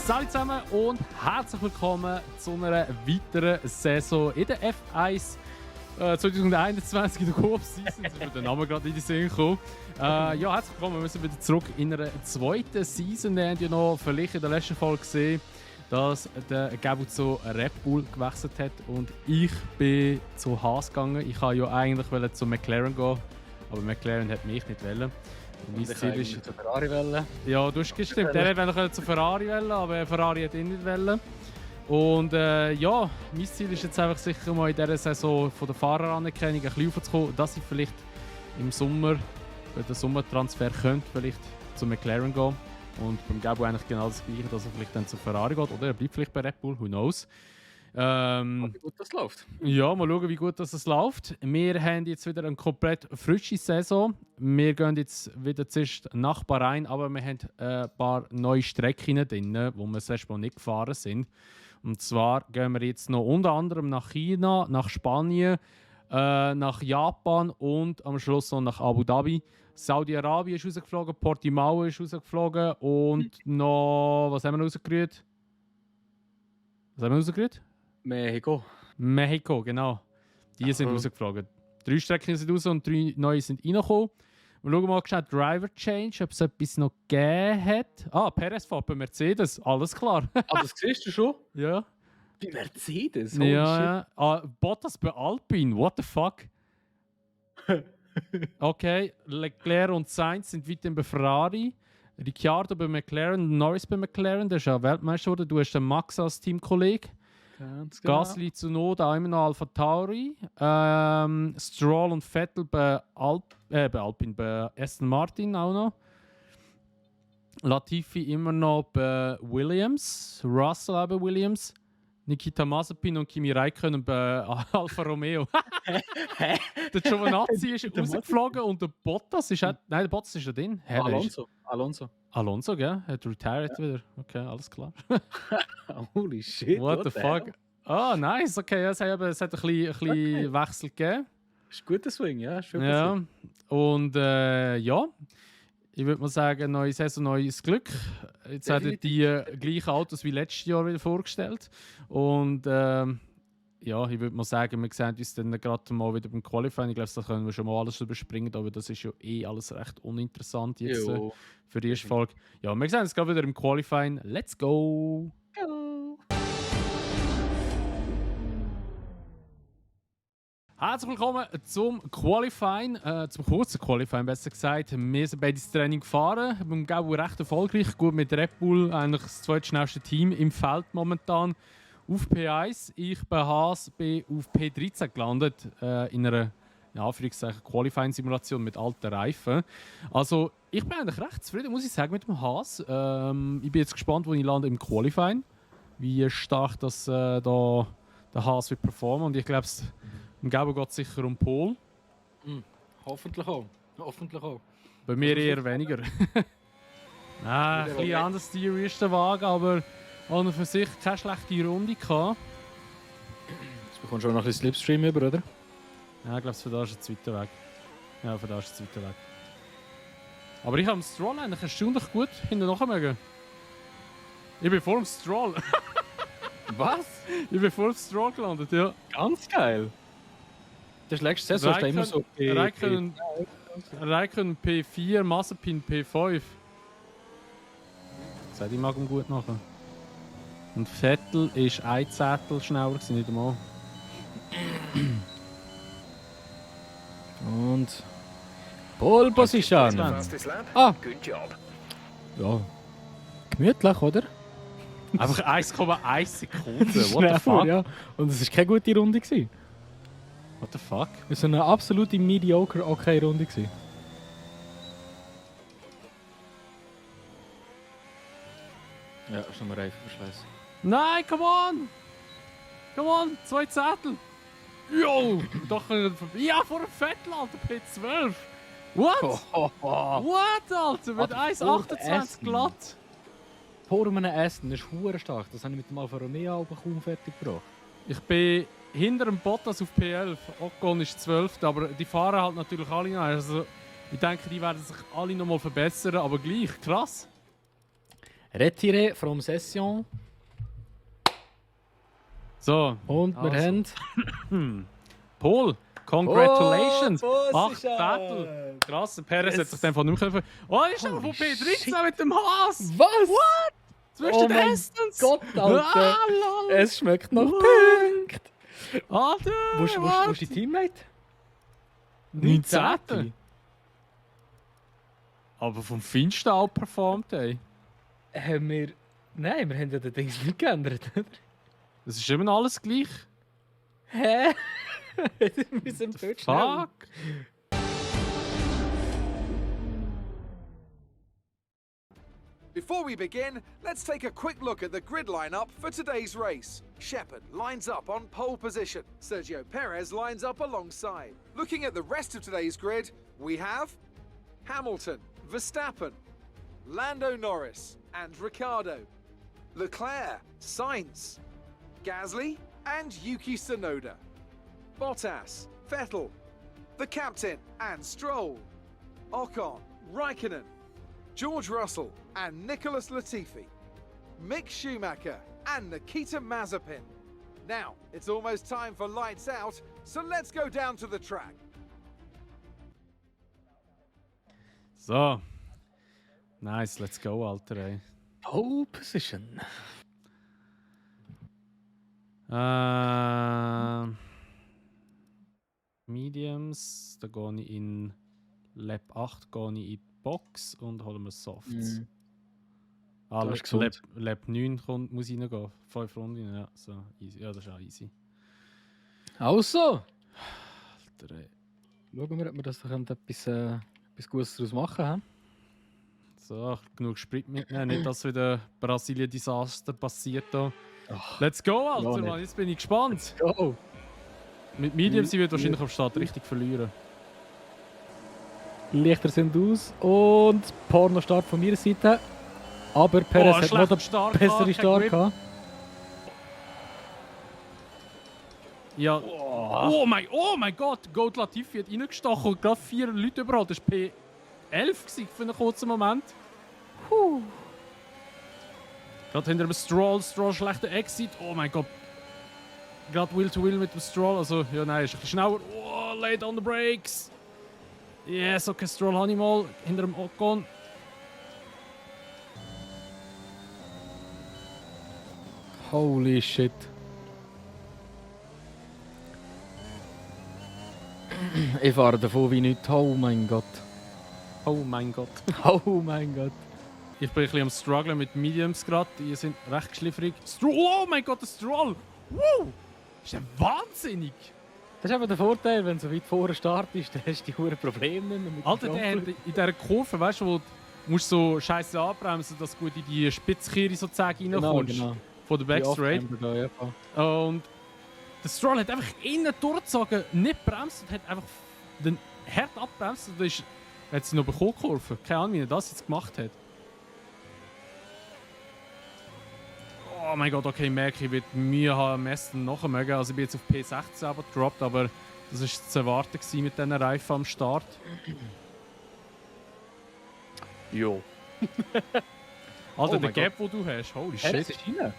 Salut zusammen und herzlich willkommen zu einer weiteren Saison in der F1 2021 in der Coop-Season. Jetzt ist mir der Name gerade in die Sinn gekommen. Ja, herzlich willkommen. Wir sind wieder zurück in einer zweiten Season. Wir haben ja noch vielleicht in der letzten Folge gesehen, dass der Gabu zu Red Bull gewechselt hat und ich bin zu Haas gegangen. Ich wollte ja eigentlich zu McLaren gehen, aber McLaren hat mich nicht wollen. Mein Ziel ist zu Ferrari wollen. Ja, du hast gestimmt. Der wollte zu Ferrari wollen, aber Ferrari hat ihn nicht wollen. Und ja, mein Ziel ist jetzt einfach sicher mal in dieser Saison von der Fahreranerkennung ein bisschen aufzukommen, dass ich vielleicht im Sommer, bei den Sommertransfer könnte, vielleicht zu McLaren gehen. Und beim Gabo eigentlich genau das Gleiche, dass er vielleicht dann zu Ferrari geht oder er bleibt vielleicht bei Red Bull, who knows. Wie gut das läuft. Ja, mal schauen, wie gut das läuft. Wir haben jetzt wieder eine komplett frische Saison. Wir gehen jetzt wieder zuerst nach Bahrain, aber wir haben ein paar neue Strecken drin, wo wir selbst mal nicht gefahren sind. Und zwar gehen wir jetzt noch unter anderem nach China, nach Spanien, nach Japan und am Schluss noch nach Abu Dhabi. Saudi-Arabien ist rausgeflogen, Portimao ist rausgeflogen und noch, was haben wir rausgerührt? Mexiko, genau. Die sind rausgeflogen. 3 Strecken sind raus und 3 neue sind reingekommen. Wir schauen mal schnell Driver Change, ob es etwas noch gegeben hat. Ah, Perez fährt bei Mercedes, alles klar. Ah, das siehst du schon? Ja. Bei Mercedes? Ja. Bottas bei Alpine, what the fuck? Okay, Leclerc und Sainz sind weiterhin bei Ferrari. Ricciardo bei McLaren, Norris bei McLaren, der ist ja Weltmeister geworden. Du hast den Max als Teamkollege. Ganz genau. Gasly zu Noda, auch immer noch Alpha Tauri. Stroll und Vettel bei Alpine, bei Aston Martin auch noch. Latifi immer noch bei Williams. Russell auch bei Williams. Nikita Mazepin und Kimi Räikkönen bei Alfa Romeo. Der Giovinazzi ist rausgeflogen und der Bottas ist auch... Nein, der Bottas ist ja drin. Alonso, gell? Hat retired wieder. Okay, alles klar. Holy shit. What the fuck? Ah, nice. Okay, ja, es hat ein bisschen Wechsel gegeben. Ist ein guter Swing, ja. Ja. Und ja, ich würde mal sagen, neue Saison, neues Glück. Jetzt haben die gleichen Autos wie letztes Jahr wieder vorgestellt. Und ja, ich würde mal sagen, wir sehen uns dann gerade mal wieder beim Qualifying. Ich glaube, da können wir schon mal alles überspringen, aber das ist ja alles recht uninteressant jetzt für die erste Folge. Ja, wir sehen uns gerade wieder im Qualifying. Let's go! Herzlich willkommen zum Qualifying, zum kurzen Qualifying besser gesagt. Wir sind beide ins Training gefahren, beim Gabo recht erfolgreich, gut mit Red Bull, eigentlich das zweitschnellste Team im Feld momentan. Auf P1, ich bei Haas bin auf P13 gelandet, in einer Qualifying-Simulation mit alten Reifen. Also ich bin eigentlich recht zufrieden, muss ich sagen, mit dem Haas. Ich bin jetzt gespannt, wo ich lande im Qualifying, wie stark das da der Haas wird performen und ich glaube, im Gabo geht es sicher um Pole. Hoffentlich auch. Bei mir eher weniger. Ein bisschen anders Theory ist der Wagen, aber an und für sich keine schlechte Runde gehabt. Jetzt bekommst du auch noch ein bisschen Slipstream über, oder? Ja, ich glaube, für das ist ein zweiter Weg. Ja, für das ist ein zweiter Weg. Aber ich habe den Stroll eigentlich erstaunlich gut hinten nachher. Ich bin vor dem Stroll. Was? Ich bin vor dem Stroll gelandet, ja. Ganz geil. Das letzte Saison ist immer so Räikkönen P4, Mazepin P5. Das ich mag ihm gut nachher. Und Vettel ist ein Zettel schneller, nicht einmal. Und Pole Position. Ah. Ja. Gemütlich, oder? Einfach 1,1 Sekunden. What the fuck? Ja. Und es war keine gute Runde. What the fuck? Es war eine absolute mediocre okay Runde. Ja, ist nochmal Reifenverschleiß. Nein, come on! Come on, 2 Zettel! Jo! Doch, ja, vor dem Vettel, Alter, P12! What? What, Alter? Mit 1,28 glatt! Vor einem Essen, das ist verdammt stark. Das habe ich mit dem Alfa Romeo aber kaum fertig gebracht. Ich bin hinter dem Bottas auf P11. Ocon ist 12. Aber die fahren halt natürlich alle noch. Also, ich denke, die werden sich alle noch mal verbessern, aber gleich krass. Retiré from Session. So, Und wir Also. haben... Paul, congratulations! Oh, 8 Battle! Krass, der Perez hat sich dann von nicht mehr... Oh, er ist aber von P13 mit dem Haas! Was? What? Zwischen Oh den mein Hastons! Gott, Alter! lol. Es schmeckt nach What? Punkt! Alter! Wo ist dein Teammate? 19. Aber vom Feinsten outperformt, ey. Haben wir... Nein, wir haben ja den Dings nicht geändert, oder? Das ist immer noch alles gleich. Hä? Wir sind dort schnell. Fuck! Before we begin, let's take a quick look at the grid lineup for today's race. Shepard lines up on pole position. Sergio Perez lines up alongside. Looking at the rest of today's grid, we have Hamilton, Verstappen, Lando Norris and Ricciardo, Leclerc, Sainz, Gasly and Yuki Tsunoda, Bottas, Vettel, the captain and Stroll, Ocon, Raikkonen, George Russell and Nicholas Latifi, Mick Schumacher and Nikita Mazepin. Now, it's almost time for lights out, so let's go down to the track. So. Nice, let's go, Alter, ey. Pole position. Mediums, da gehe ich in Lab 8 gehe ich in die Box und hole mir Softs. Das ist Lab, gesund. Lab 9 muss reingehen. 5 Runden, ja, so, easy. Ja, das ist auch easy. Also, Alter, ey. schauen wir, ob wir das doch etwas Gutes daraus machen können. So, genug Sprit mitnehmen, nicht dass wieder Brasilien-Desaster passiert da. Ach, Let's go, Alter, Ja, nicht. Mann, jetzt bin ich gespannt. go! Mit Mediums sie wird wahrscheinlich auf Start richtig verlieren. Lichter sind aus und Porno-Start von meiner Seite. Aber Perez hat noch schlechter den Start besseren gehabt, kein Start Grip. gehabt. Ja. Oh mein Gott, Gold Latifi hat reingestochen und gerade 4 Leute überall. Das war P11 für einen kurzen Moment. Gerade hinter dem Stroll schlechter Exit. Oh mein Gott. Gerade Will to Will mit dem Stroll. Also, ja, nein, ist ein bisschen schneller. Oh, late on the brakes. Yes, okay, Stroll habe ich mal. Hinter dem Ocon. Holy shit. Ich fahre davon wie nichts. Oh mein Gott. Oh mein Gott. Oh mein Gott. Ich bin ein bisschen am Strugglen mit Mediums gerade. Die sind recht schliffrig. Oh mein Gott, der Stroll! Woo! Ist ja wahnsinnig! Das ist eben der Vorteil, wenn du so weit vor dem Start ist, dann hast du die hohen Probleme nicht mehr mit dem Alter, der hat Frontflügel. in dieser Kurve, weißt du, wo du musst so scheiße anbremsen, dass du gut in die Spitzkehre sozusagen reinkommst. Von der Wie oft Backstraight. haben wir da, ja. Und der Stroll hat einfach innen durchgezogen, nicht bremst und hat einfach den hart abbremst. Und da ist, hat sie noch bekommen, Kurve. Keine Ahnung, wie er das jetzt gemacht hat. Oh mein Gott, okay, ich merke, ich werde Mühe haben am Essen nachher mögen. Also ich bin jetzt auf P16 aber gedroppt, aber das war zu erwarten gewesen mit diesen Reifen am Start. Jo. Alter, Oh der mein Gap, den du hast, holy shit. Perez ist rein.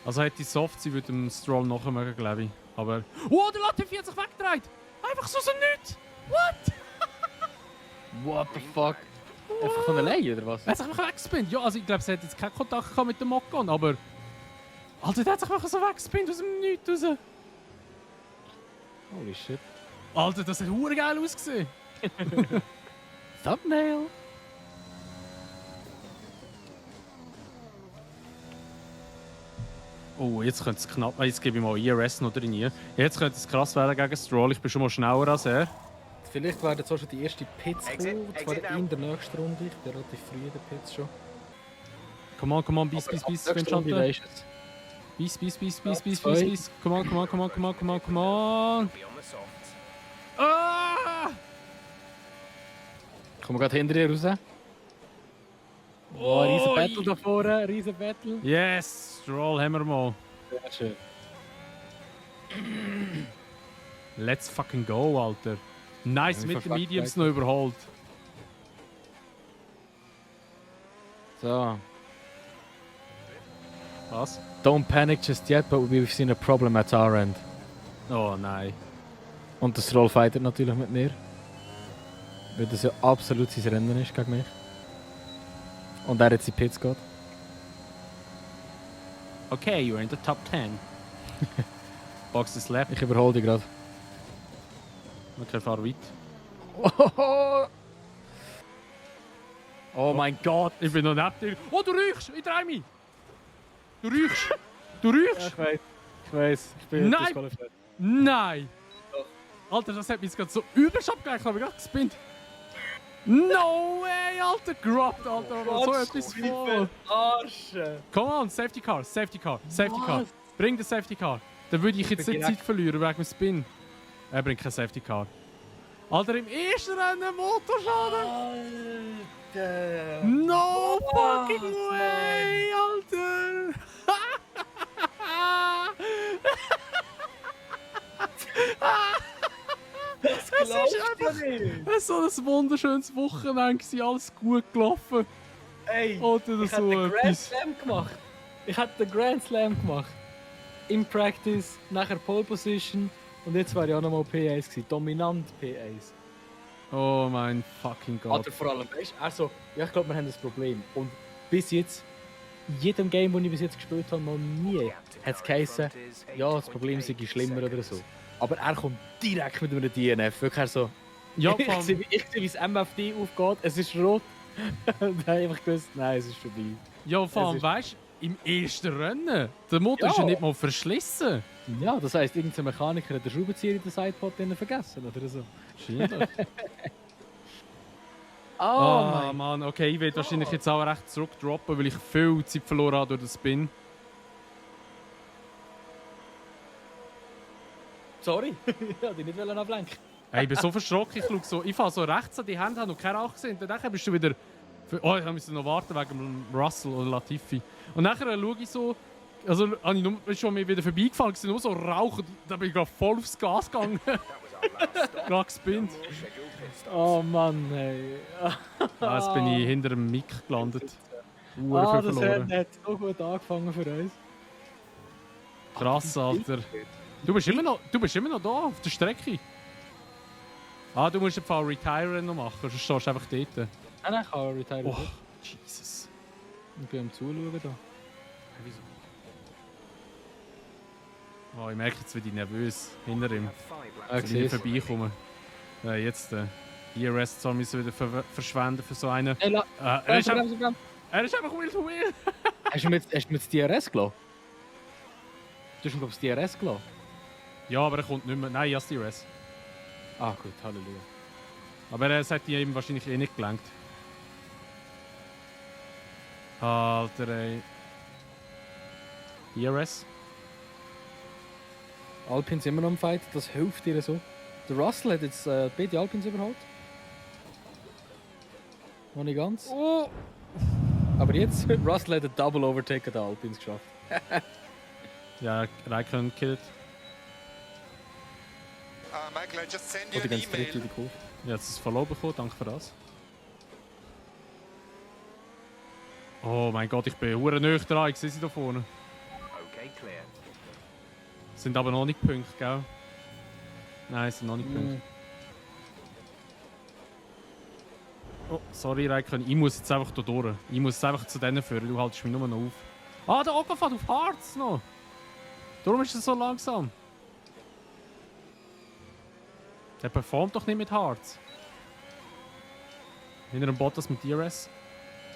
Also hätte ich Soft, sie würde dem Stroll nachher mögen, glaube ich. Aber... Oh, der Latifi hat sich weggedreht! Einfach so nichts! What? What the fuck? Einfach von alleine, oder was? Er hat sich einfach weggespinnt. Ja, also ich glaube, sie hat jetzt keinen Kontakt gehabt mit dem Ocon, aber... Alter, der hat sich einfach so weggespinnt aus dem Nichts raus. Holy shit. Alter, das hat verdammt geil ausgesehen. Thumbnail. Oh, jetzt könnte es knapp... Jetzt gebe ich mal IRS noch drin. Jetzt könnte es krass werden gegen Stroll. Ich bin schon mal schneller als er. Vielleicht werden jetzt auch schon die ersten Pits Exit, kommen. Zwar exit now. in der nächsten Runde. Ich bin relativ früh in den Pits schon. Come on, bis, Nächste Runde Vincente. weisst du es. Bis. Come on. Ah! Kommen wir gerade hinter dir raus. Oh, riesen Battle da vorne, riesen Battle. Yes, Stroll haben wir mal. Sehr schön. Let's fucking go, Alter. Nice Ja, mit den verfuckt Mediums weiter. noch überholt. So, So. Was? Don't panic just yet, but we've seen a problem at our end. Oh nein. Und das Stroll fightet natürlich mit mir. Weil das ja absolut sein Rennen ist gegen mich. Und er jetzt in die Pits geht. Okay, you're in the top 10. Box is left. Ich überhole dich gerade. Okay, fahr weit. Oh mein Gott! Ich bin noch neben dir. Oh, du riechst! Ich drehe mich! Du riechst! Du riechst! Ich weiß. Ich weiß. Ich bin Nein! disqualifiziert. Nein! Alter, das hat mich jetzt gerade so übelst abgelenkt. Ich habe gerade gespinnt. No way, Alter! Gerobbt, Alter! So etwas voll! Arsche! Come on, Safety Car, Safety Car, Safety Car. Bring den Safety Car. Dann würde ich jetzt nicht Zeit verlieren wegen dem Spin. Er bringt kein Safety Car. Alter, im ersten Rennen Motorschaden! Alter! No fucking way, Alter! Das Es ist einfach so ein wunderschönes Wochenende gewesen, alles gut gelaufen. Ey! Oder Ich so habe den Grand etwas. Slam gemacht. Ich habe den Grand Slam gemacht. In Practice, nachher Pole Position und jetzt war ich auch nochmal P1 gewesen. Dominant P1. Oh mein fucking Gott. Alter, vor allem, weißt du, also, ja, ich glaube, wir haben das Problem. Und bis jetzt, in jedem Game, das ich bis jetzt gespielt habe, noch nie hat es geheißen, ja, das Problem sei schlimmer oder so. Aber er kommt direkt mit einem DNF. Wirklich so. Ja, Ich vor sehe, wie das MFD aufgeht, es ist rot. Und dann habe ich einfach gewusst, nein, es ist vorbei. ja, vor allem, ist- weißt du, im ersten Rennen, der Motor Ja. ist ja nicht mal verschlissen. Ja, das heisst, irgendein Mechaniker hat den Schraubenzieher in den Sidepod vergessen oder so. Wahrscheinlich. Oh Mann, okay, ich werde wahrscheinlich jetzt auch recht zurückdroppen, weil ich viel Zeit verloren habe durch den Spin. Sorry, ich wollte dich nicht ablenken. Hey, ich bin so verschrocken, ich fahre so rechts an die Hände, habe noch keine Rauch gesehen. Und dann bist du wieder... Oh, ich musste noch warten wegen dem Russell oder Latifi. Und nachher schaue ich so... Also, habe ich nur, ist schon mir wieder vorbeigefahren, es nur so Rauch und dann bin ich gerade voll aufs Gas gegangen. Gerade gespinnt. Oh Mann, ey. Jetzt bin ich hinter dem Mic gelandet. Viel Das verloren. hat so gut angefangen für uns. Krass, Alter. Du bist immer noch da, auf der Strecke. Ah, du musst den Fall Retire noch machen, sonst stehst du einfach dort. Nein, ich kann retire. Oh, Jesus. Ich bin am Zuschauen da. Oh, ich merke jetzt, wie ich nervös hinter ihm. Ah, Wenn ich vorbeikomme. Jetzt, hier Rest soll mich wieder verschwenden für so einen. Hey, Er ist einfach Will to Will. Hast du mir jetzt das DRS gelassen? Du hast mir, glaube ich, das DRS gelassen. Ja, aber er kommt nicht mehr. Nein, ja, DRS. Ah, gut, Halleluja. Aber es hat ihm wahrscheinlich eh nicht gelangt. Alter, ey. DRS? Alpins immer noch im Fight, das hilft dir so. Der Russell hat jetzt beide Alpins überholt. Noch nicht ganz. Oh! Aber jetzt, Russell hat einen Double Overtake an den Alpins geschafft. Ja, Raikkonen killt. Michael, I just sent you Oder an ganz dritt in email. die Kurve. Ja, jetzt ist es verloren bekommen, danke für das. Oh mein Gott, ich bin hure nah dran, ich sehe sie da vorne. Okay, clear. Sind aber noch nicht Punkte, gell? Nein, sind noch nicht Punkte. Oh, sorry Raikkonen, ich muss jetzt einfach da durch. Ich muss jetzt einfach zu denen führen, du haltest mich nur noch auf. Ah, der Ocon fährt auf Harz noch! Darum ist er so langsam. Der performt doch nicht mit Harz. Hinter dem Bottas mit DRS.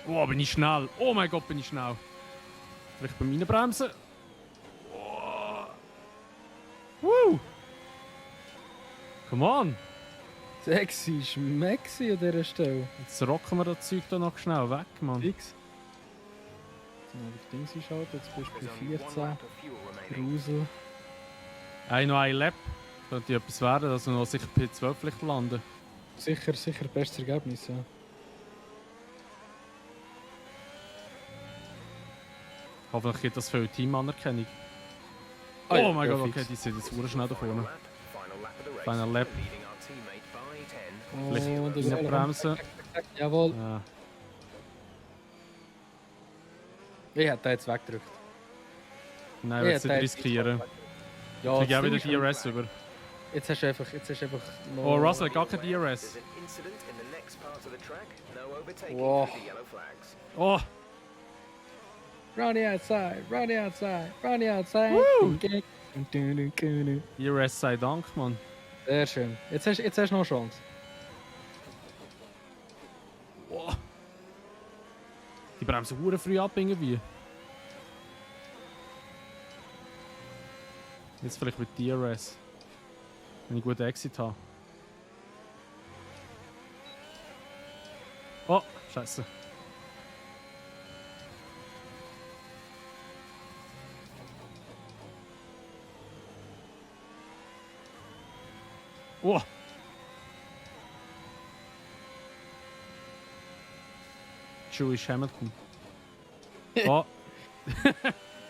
Oh, bin ich schnell. Oh mein Gott, bin ich schnell. Vielleicht bei meinen Bremsen. Oh. Woo! Come on! Sexy Schmexi an dieser Stelle. Jetzt rocken wir das Zeug da noch schnell weg, Mann. Fix. Jetzt mal auf Dings einschalten, jetzt bist du There's bei only one 14. lap of fuel remaining. Grusel. Noch ein Lap. Könnte etwas werden, dass wir noch sicher P12 vielleicht landen. Sicher bestes Ergebnis, ja. Hoffentlich gibt das viel Teamanerkennung. Ah ja, Oh mein ja, Gott, fix. okay, die sind jetzt ur schnell da vorne. Final lap of the race. Final lap. Leading our teammate by 10. Vielleicht Und reinbremsen. Jawohl. Ja. Ich hätte den jetzt weggedrückt. Nein, ich will es nicht riskieren. Ja, Ich kriege auch das wieder Ding ist DRS über. Jetzt hast du einfach noch... Oh, Russell hat gar kein DRS. There's an incident in the next part of the track. No overtaking Wow. through the yellow flags. Oh, Run the outside, run the outside, run the outside. Woo! Sehr DRS sei Dank, Mann. schön. Jetzt hast du noch eine Chance. Oh. Die bremsen hure früh ab irgendwie. Jetzt vielleicht mit DRS. Wenn ich guten Exit habe. Oh, scheiße. Oh. Jewish Hamilton. Oh.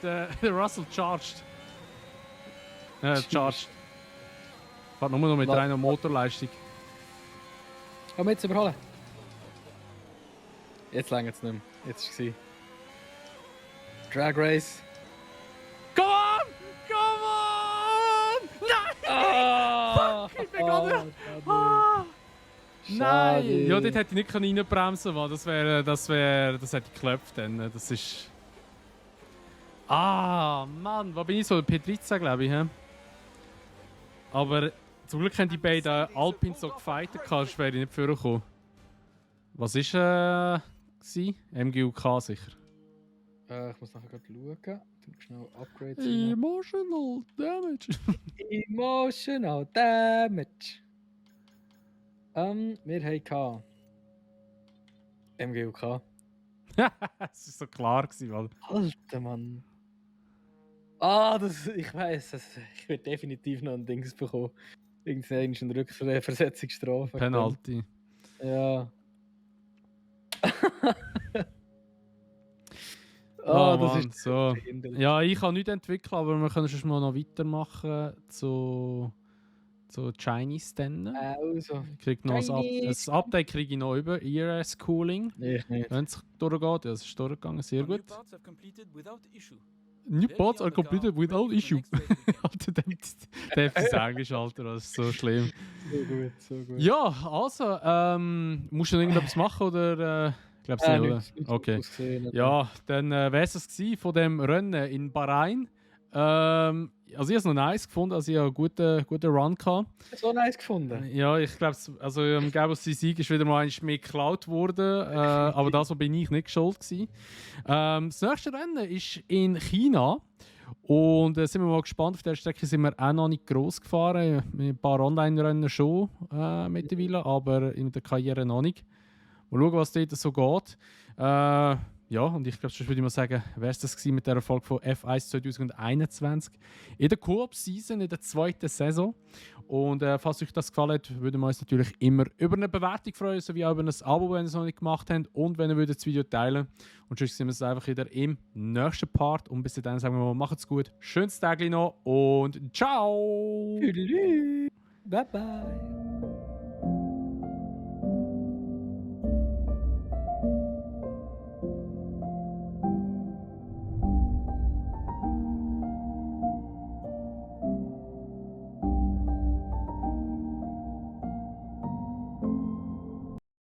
der Russell charged. Charged. Fährt nur noch mit reiner Motorleistung. Komm jetzt überholen. Jetzt längert es nicht mehr. Jetzt ist es. Drag Race. Come on! Come on! Nein! Ah! Fuck, ich bin gerade... schade. Ah! Schade. Nein! Ja, dort hätte ich nicht reinbremsen können, weil das hätte ich geklopft dann. Das ist... Ah, Mann, wo bin ich so? P13, glaube ich, hä? Aber zum Glück haben die beiden Alpines so gefightet, sonst wäre ich nicht vorgekommen. Was war MGUK sicher. Ich muss nachher gerade schauen. Du musst schnell Upgrades rein. Emotional Damage. Emotional Damage. Wir haben MGUK. Es war so klar, weil... Alter Mann. Ich weiss, ich werde definitiv noch ein Dings bekommen. Irgendeine Rückversetzungsstrafe. Penalty. Ja. Oh, das Mann, ist so. hinderlich. Ja, ich kann nichts entwickeln, aber wir können schon mal noch weitermachen zu Chinese dann. Also, Ich krieg noch Chinese. ein Update kriege ich noch über ERS Cooling. ich nicht. Wenn es durchgeht, ja, es ist durchgegangen, sehr New gut. parts have completed without issue. New Very parts on are the car, completed ready without for the issue. next race to begin. Alter, der hat das Englisch, Alter, das ist so schlimm. So gut, so gut. Ja, also, musst du noch irgendetwas machen oder? Ich glaube nicht, oder? Nichts Okay. ausgesehen, Ja, dann wäre es gewesen von dem Rennen in Bahrain. Also ich habe es noch nice gefunden, also ich habe einen guten Run gehabt. So nice gefunden. Ja, ich glaube, also Gabos Sieg ist wieder mal mehr geklaut worden, aber das bin ich nicht schuld gewesen. Das nächste Rennen ist in China und sind wir mal gespannt. Auf der Strecke sind wir auch noch nicht gross gefahren, mit ein paar Online-Rennen schon mittlerweile, aber in der Karriere noch nicht. Mal schauen, was dort so geht. Ja, und ich glaube, sonst würde ich mal sagen, wäre es das gewesen mit der Erfolg von F1 2021 in der Coop-Season, in der zweiten Saison. Und falls euch das gefallen hat, würden wir uns natürlich immer über eine Bewertung freuen, sowie auch über ein Abo, wenn ihr es noch nicht gemacht habt und wenn ihr das Video teilen würdet. Und sonst sehen wir uns einfach wieder im nächsten Part. Und bis dahin sagen wir mal, macht's gut, schönes Tag noch und ciao! Bye bye.